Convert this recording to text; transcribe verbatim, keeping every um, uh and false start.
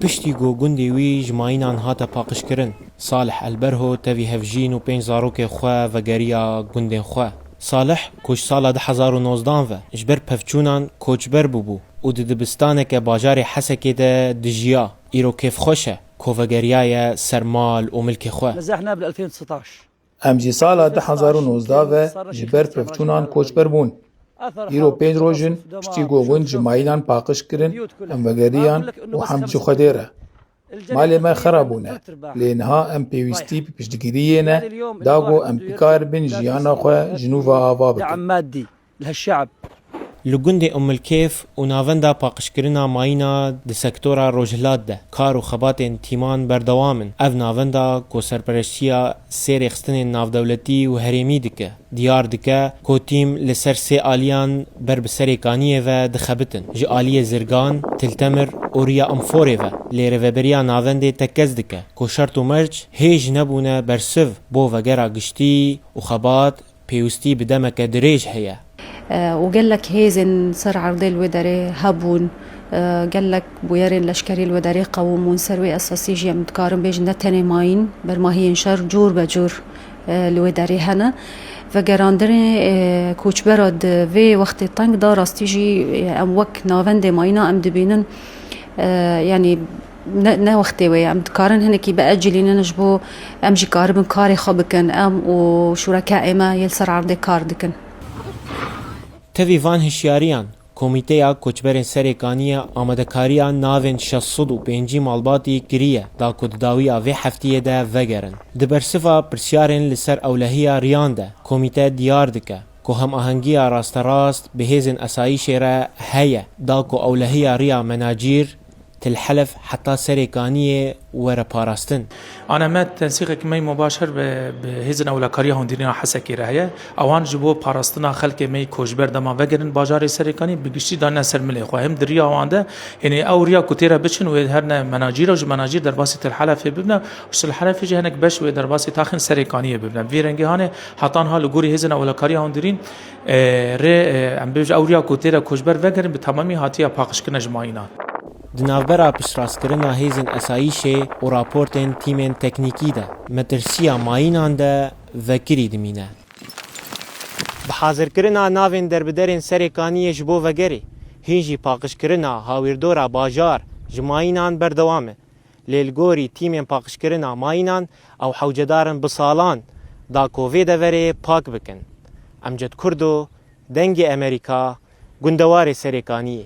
Piştî ku gundê wî ji mayînan hate paqijkirin, Salih El Berho tevî hevjîn û pênc zarokê xwe vegeriya gundên xwe. Salih, ku ji sala du hezar û nozdan ve ji ber pevçûnan koçber bûbû û di dibistaneke bajarê Hesekê de dijiya, îro kêfxweş e ku vegeriyaye ser mal û milkê xwe. نزحنا بال ألفين وتسعطاش. Em jî sala du hezar û nozdeh ve ji ber pevçûnan koçber bûn. Îro pênc roj in piştî ku gund ji mayînan paqij kirin, em vegeriyan û hemd ji Xwedê re. Malê me xera bûne, lê niha em pêwîstî bi piştgiriyê ne, da ku em bikaribin jiyana xwe ji nû ve ava bikin. دعم مادي لهالشعب. Li gundê Ummulkêf û navenda paqijkirina mayîna di sektora rojhilat de kar û xebatên tîman berdewam in. Ev navenda ku serpereştiya sê rêxistinên navdewletî û herêmî dike, diyar dike ku tîm li ser sê aliyan ber bi Serê Kaniyê ve dixebitin. Ji aliyê Zirgan, Til Temir û Riya Imforê ve lê rêveberiya navendê tekez dike ku şert û merc hêj nebûne bersiv bo vegera giştî û xebat pêwîstî bi demeke dirêj heye. E, û gelek hêzên ser erdê li wê derê hebûn, e, gelek bûyerên leşkerî li wê derê qewimûn. Ser wê esasî jî em dikarin bêjin ne tenê mayîn, bermahiyên şer cûr be cûr, e, li wê derê hene. Vegerandinê, e, koçbera di vê wextê teng de rastî jî, e, em wek navendê mayîna em dibînin, e, yanî ne, ne wextê wê ye. Em dikarin hinekî biecilînin ji bo em jî karibin karê xwe bikin. Em û şûrekeê me yê li ser erdê kar dikin. Tevî van hişyariyan, Komîteya Koçberên Serêkaniyê amadekariya navên şeş sed û pêncî malbatî kiriye, da ku di dawiya vê heftiyê de vegerin. Di bersiva pirsyarên li ser ewlehiya riyan de, komîte diyar dike ku hemahengiya rasterast bi hêzên esayîşê re heye, da ku ewlehiya riya Menacîr, Til Helef heta Serê Kaniyê were parastin. Ana me tensîqek me mubaşer bi, bi hêzên ewlekariya hundirîna Hesekê re heye. Ewan ji bo parastina xelkê me koçber dema vegerin bajarê Serê Kaniyê bi giştî dane ser milê xwe. Hem di riya wan de, hênî ew riya ku tê re biçin wê herne Menacîr û ji Menacîr derbasî Til Helefê bibne û ji Til Helefê jî hinek beş wê derbasî taxên Serê Kaniyê bibne. Vî rengê hanê heta niha li gorî hêzên ewlekariya hundirîn, e, rê, e, em bêjin ew riya ku tê re koçber vegerin bi temamî hatiye paqijkirine ji mayînan. Di navbera piştrastkirina hêzên esayîşê û raportên tîmên teknîkî de, metirsiya mayînan de vekirî dimîne. Bi hazirkirina navên derbiderên Serê Kaniyê ji bo vegerê, hîn jî paqijkirina hawîrdora bajar ji mayînan berdewam e. Lê li gorî tîmên paqijkirina mayînan, ew hewcedar in bi salan da ku vê deverê pak bikin. Emced Kurdo, Dengê Emerîka, gundewarê Serê Kaniyê.